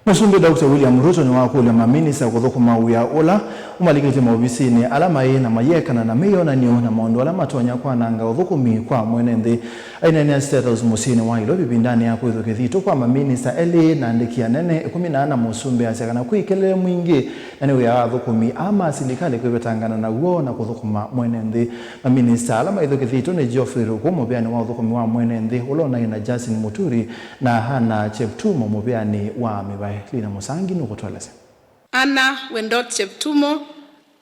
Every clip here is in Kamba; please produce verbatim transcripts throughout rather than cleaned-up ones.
Mũsumbĩ Doctor William Ruto nĩwakũlya maminista kũthũkũma wĩa ũla ũmalikĩte maovisinĩ ala maĩ na mayĩekana na mĩyonany'o na maũndũ ala matonya kwananga ũthũkũmi kwa mwene nthĩ. Aineenea State House mũsyĩnĩ wa Ilovi ĩvindanĩ ya kũĩthwa kĩthito kwa maminista elĩ na andĩki anene ĩkũmi na ana, mũsumbĩ asya kana kwĩ kelele mwingĩ na nĩ wĩa wa athũkũmi aa ma silikalĩ kwĩvetangana naw'o na kũthũkũma mwene nthĩ. Maminista ala maĩthwa kĩthito nĩ Geoffrey Ruku, mũvĩanĩ wa ũthũkũmi wa mwene nthĩ, ũla ũnaĩ na Justin Muturi, na Hannah Cheptumo, mũvĩanĩ wa mĩvaĩ. Lina Musangi nũkũtũelesya. Anna Wendot Cheptumo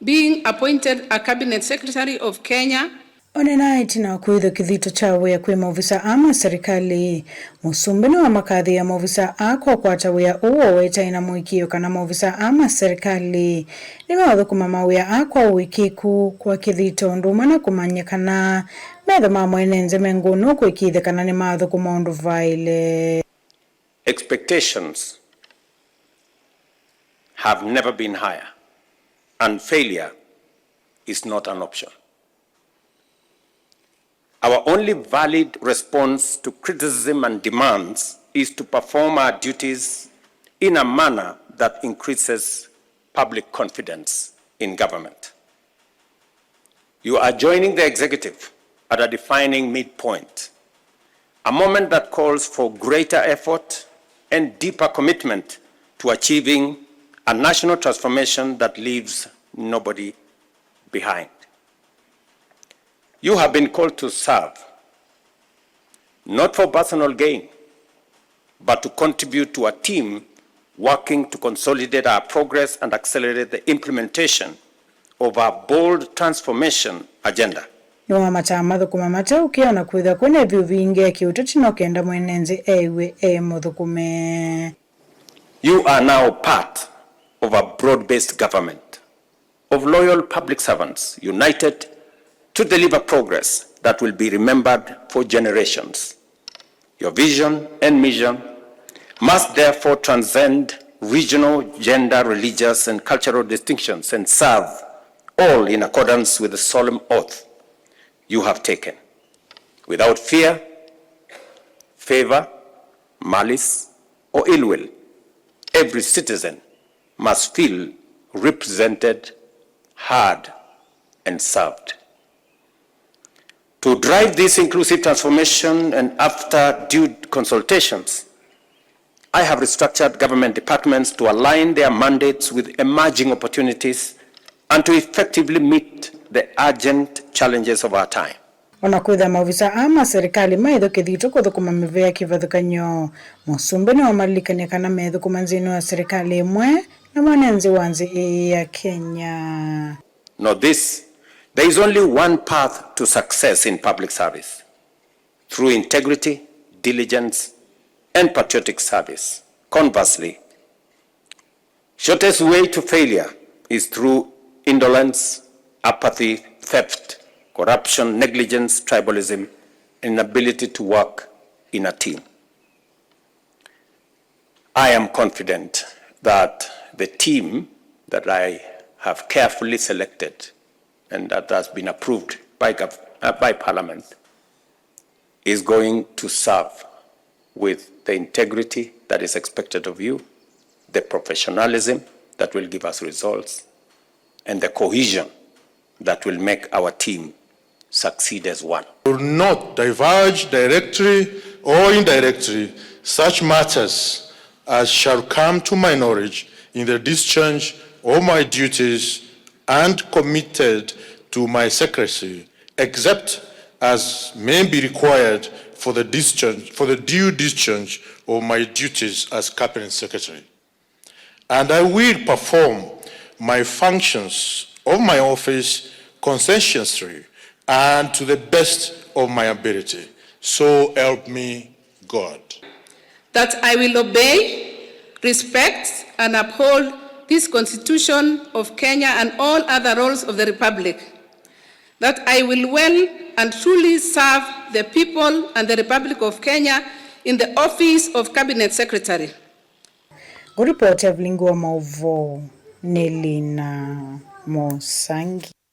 being appointed a Cabinet Secretary of Kenya. Onena ĩtina wa kwĩthwa kĩthito kya wĩa kwĩ maovisa aa ma serikali, mũsumbĩ nĩwamakathĩĩa maovisa aa kwa ũkwata wĩa ũũ wawetae na mũĩkĩĩo kana maovisa aa ma serikali nĩmaũthũkũma mawĩa aa kwa ũĩkĩĩku, kwa kĩthito, ũndũ ũmwe na kũmanya kana metho ma mwene nthĩ me ngũnũ kũĩkĩĩthya kana nĩmathũkũma ũndũ vaĩle. Expectations have never been higher, and failure is not an option. Our only valid response to criticism and demands is to perform our duties in a manner that increases public confidence in government. You are joining the executive at a defining midpoint, a moment that calls for greater effort and deeper commitment to achieving a national transformation that leaves nobody behind. You have been called to serve, not for personal gain, but to contribute to a team working to consolidate our progress and accelerate the implementation of our bold transformation agenda. Nĩwamataa mathũkũma mateũkĩa o na kwĩthwa kwĩna ĩvyũ vingĩ ya kĩũteti no kenda mwene nthĩ ew'e e mũthũkũme. You are now part of a broad-based government of loyal public servants united to deliver progress that will be remembered for generations. Your vision and mission must therefore transcend regional, gender, religious, and cultural distinctions and serve all in accordance with the solemn oath you have taken. Without fear, favor, malice, or ill will, every citizen must feel represented, heard, and served. To drive this inclusive transformation and after due consultations, I have restructured government departments to align their mandates with emerging opportunities and to effectively meet the urgent challenges of our time. O na kwĩthwa maovisa aa ma serikali maĩthwa kĩthito kũthũkũma mĩvĩa ya kĩvathũkany'o, mũsumbĩ nĩwamalilikany'a kana methũkũma nthĩnĩ wa serikali ĩmwe na mwene nthĩ wa nthĩ ĩĩ ya Kenya. Know this, there is only one path to success in public service, through integrity, diligence, and patriotic service. Conversely, shortest way to failure is through indolence, apathy, theft, corruption, negligence, tribalism, inability to work in a team. I am confident that the team that I have carefully selected and that has been approved by gov-, uh, by Parliament is going to serve with the integrity that is expected of you, the professionalism that will give us results, and the cohesion that will make our team succeed as one. Will not divulge directly or indirectly such matters as shall come to my knowledge in the discharge of my duties and committed to my secrecy, except as may be required for the discharge, for the due discharge of my duties as Cabinet Secretary. And I will perform my functions of my office conscientiously and to the best of my ability. So help me God. That I will obey, respect, and uphold this Constitution of Kenya and all other laws of the Republic. That I will well and truly serve the people and the Republic of Kenya in the office of Cabinet Secretary. Kũripoti Avilingi wa Maũvoo nĩ Lina Mũsangi.